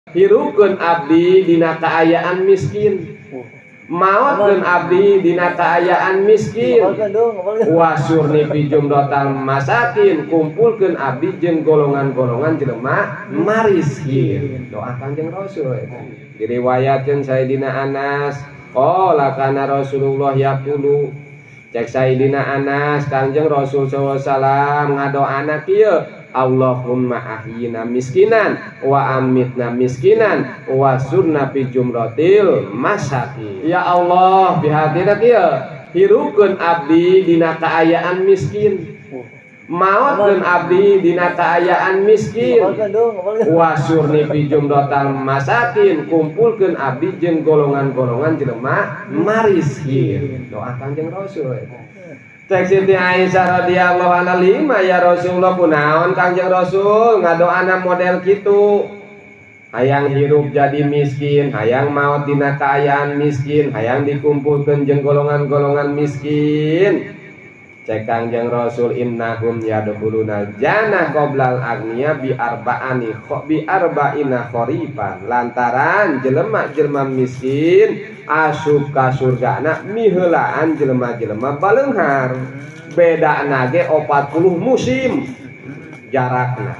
Hirupkeun abdi dina kaayaan miskin, maotkeun abdi dina kaayaan miskin, wasyurni fi jumratal masakin, kumpulkeun abdi jeung golongan-golongan jelema mariskin. Doa Kanjeng Rasul eta diriwayatkeun Sayyidina Anas, qala kana Rasulullah yaqulu, cek Sayyidina Anas, Kanjeng Rasul sallallahu alaihi wasallam ngadoana kieu, Allahumma ahyina miskinan wa amitna miskinan wa surna fi jumratil masakin. Ya Allah, bihatina kieu, hirupkeun abdi dina kaayaan miskin, maotkeun abdi dina kaayaan miskin, wasyurni fi jumratal masakin, kumpulkeun abdi jeung golongan-golongan jelema mariskin. Doa Kanjeng Rasul eta. Cek Siti Aisyah radhiyallahu anha, lima ya Rasulullah, kunaon Kanjeng Rasul ngadoana model kitu, hayang hirup jadi miskin, hayang maot dina kaayaan miskin, hayang dikumpulkeun jeung golongan-golongan miskin. Cek Kanjeng Rasul, innahum yadkhuluna jannah qoblal agniya bi arba'ani bi arba'ina kharifan, lantaran jelema-jelema miskin asup ka surgana miheulaan jelema-jelema baleunghar, bedana ge 40 musim jarakna.